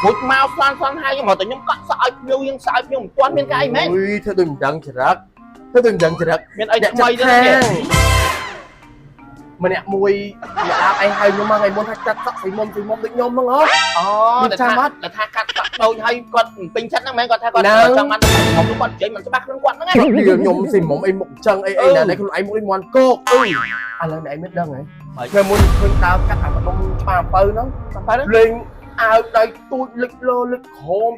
រួចមកស្វាន់ស្វាន់ហើយខ្ញុំមកតែខ្ញុំកក់សក់ឲ្យភ្ញៀវយើងសក់ឲ្យភ្ញៀវមិនទាន់មានការអីមែន អុយធ្វើដូចមិនដឹងចរិតធ្វើដូចមិនដឹងចរិត មានអី អ្នក ថ្មី ចិត្ត ទេ ខាងម្នាក់មួយអ្នកអាបឯងហៅខ្ញុំមកថ្ងៃមុនថាកាត់សក់ស្រីមុំស្រីមុំដូចខ្ញុំហ្នឹងហ៎ អូតែថាតែថាកាត់សក់ដូចឲ្យគាត់ពេញចិត្តហ្នឹងមែនគាត់ថាគាត់ចង់បានខ្ញុំគាត់និយាយមិនច្បាស់ខ្លួនគាត់ហ្នឹង វាខ្ញុំស្រីមុំអីមុខចឹងអីអីណានេះខ្លួនឯងមុខនេះមាន់គោកអុយឥឡូវអ្នកឯងមិនដឹងហ៎ថ្ងៃមុនឃើញដើរកាត់អាម្ដុំច្បារអំពៅហ្នឹង បែរ លេងអាវដៃទូចលិចលើលិចក្រោម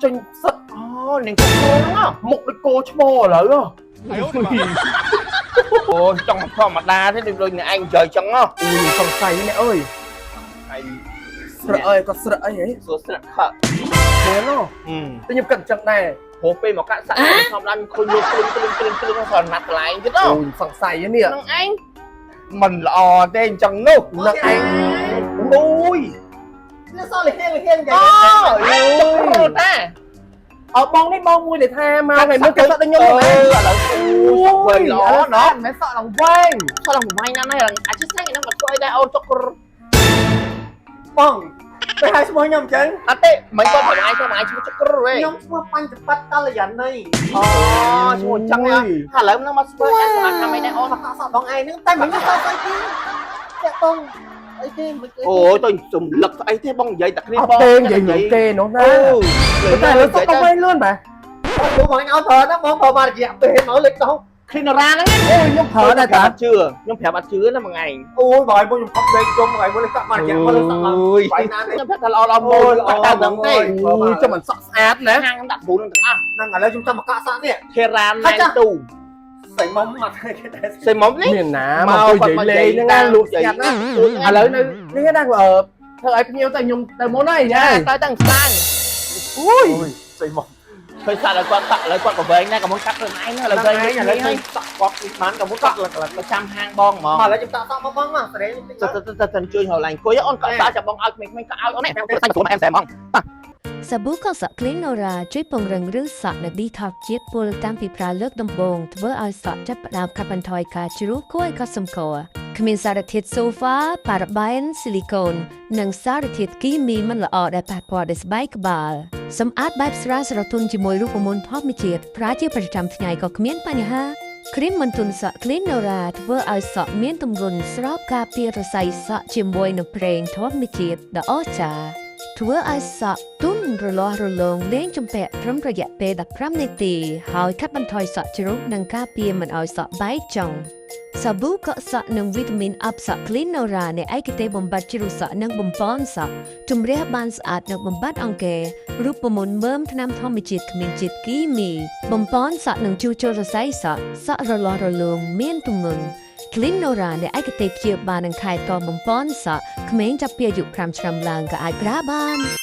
ចេញសិត អូនាងគាត់ហ្នឹង មុខដូចគោឈ្មោឥឡូវហ៎ អូចង់ធម្មតាទេដូចអ្នកឯងនិយាយចឹងហ៎ អូយសង្ស័យអ្នកអើយ ឯង ស្រឹកអើយគាត់ស្រឹកអីហ៎ សួរស្រាប់ខក មែនហ៎តែខ្ញុំគិតអញ្ចឹងដែរ ព្រោះពេលមកកាត់សាក់ធម្មតាខ្ញុំឃើញលោកគ្លឹងគ្លឹងគ្លឹងគ្លឹងស្រណាត់កន្លែងទៀត អូយសង្ស័យនេះ ហ្នឹងឯងមិនល្អទេអញ្ចឹងនោះ នឹងឯង អូយ នេះសល់លហៀងលហៀង អូចុះរត់តា អើបងនេះបងមួយដែលថាមកថ្ងៃមុនគេសក់ដូចខ្ញុំ អឺ ហ្នឹង ឥឡូវអូយវិញល្អណោះ មិនសក់ឡើងវែង សក់ឡើងវែងណាស់ហើយអាជិះស្ងាញ់ហ្នឹងមិនធ្វើអីដែរអូនចុះ បងទៅហៅឈ្មោះខ្ញុំអញ្ចឹង អត់ទេមិនគាត់ប្រហែលគាត់ប្រហែលឈ្មោះចុះរទេ ខ្ញុំឈ្មោះបញ្ចបត្តកល្យាណី អូឈ្មោះអញ្ចឹងហើយឥឡូវហ្នឹងមកស្ពើតែសម្រាប់ធ្វើអីដែរអូន មកកក់សក់បងឯងហ្នឹងតែមិនសក់ស្អីទេតាក់តងអីទេមិន អូយទៅសំលឹកស្អីទេបងនិយាយតែគ្នា អត់ បង ទេនិយាយរឿងគេនោះណាតែឥឡូវសក់ទៅវែងលឿនបាទ បងបងឲ្យប្រើហ្នឹងបងប្រើមករយៈពេលមកលេចទៅ គ្លីនរ៉ាហ្នឹង អូយខ្ញុំប្រើដែរតា អត់ជឿខ្ញុំប្រាប់អត់ជឿណាមួយថ្ងៃ អូយបងឯងខ្ញុំខំដេកជុំថ្ងៃមួយលេចកក់មករយៈមកលេចសក់ឡើង អូយ បាយណាទេ ខ្ញុំប្រាប់ថាល្អល្អមកតែដឹងទេ អូយចាំមិនសក់ស្អាតណា ហាងដាក់ព្រូនឹងទាំងអស់ ហ្នឹងឥឡូវខ្ញុំចាំមកកក់សក់នេះ ធីរ៉ាណែនទូ ស្អីមកមកគេដែរ សេមុំនេះ មានណាមកទៅនិយាយលេងហ្នឹងណាលក់ស្ងាត់ណាឥឡូវនៅនេះណាអឺធ្វើឲ្យភ្ញៀវតែខ្ញុំទៅមុនហើយណា ទៅតាំងស្ដាង អូយ ស្អីមក ឃើញសាក់ឲ្យគាត់សាក់ឥឡូវគាត់ក៏វែងដែរក៏មកកាត់ខ្លួនឯងឥឡូវវែង ឥ ឥ ឡូវ ឡូវហើយ សក់គាត់បានក៏មកកក់ឡើង ទៅចាំហាងបងហ្មង ឥឡូវខ្ញុំតាក់សក់មកបងមកស្រេ ទៅទៅទៅទៅជួយរកឡើងអង្គុយអូនកក់សាក់ចាំបងឲ្យក្មេងៗក៏ឲ្យអូននេះតែស្រួលអែមសែហ្មង សាប៊ូកក់សក់ Cleanora ជួយពង្រឹងឫសសក់និងឌីថកជាតិពុលតាំងពីប្រើលើកដំបូងធ្វើឲ្យសក់ចាប់ផ្ដើមកាត់បន្ថយការជ្រុះគួរឲ្យកត់សម្គាល់គ្មានសារធាតុសូហ្វាប៉ារ៉ាបែនស៊ីលីកូននិងសារធាតុគីមីមិនល្អដែលប៉ះពាល់ដល់ស្បែកក្បាលសម្អាតបែបស្រាលស្រទន់ជាមួយរូបមន្តធម្មជាតិប្រើជាប្រចាំថ្ងៃក៏គ្មានបញ្ហាគ្រីមមន្ទន់សក់ Cleanora ធ្វើឲ្យសក់មានទម្ងន់ស្របការពាររស័យសក់ជាមួយនឹងប្រេងធម្មជាតិដ៏អស្ចារ្យ ធ្វើឲ្យសក់ទន់រលាស់រលោងលែងជំពាក់ត្រឹមរយៈពេល15នាទីហើយកាត់បន្ថយសក់ជ្រុះនិងការពារមិនឲ្យសក់បែកចុងសាប៊ូកក់សក់និងវីតាមីនអាប់សក់ Cleanora នៃឯកទេសបំបត្តិជ្រុះសក់និងបំពន់សក់ជំរះបានស្អាតនិងបំបត្តិអង្គែរូបមន្តមើមថ្នាំធម្មជាតិគ្មានជាតិគីមីបំពន់សក់និងជួសជុលរស័យសក់សក់រលាស់រលោងមានទម្ងន់ Cleanora នៃឯកទេសព្យាបាលនិងខែតបំពន់សក់ក្មេងចាប់ពីអាយុ5ឆ្នាំឡើងក៏អាចប្រើបាន។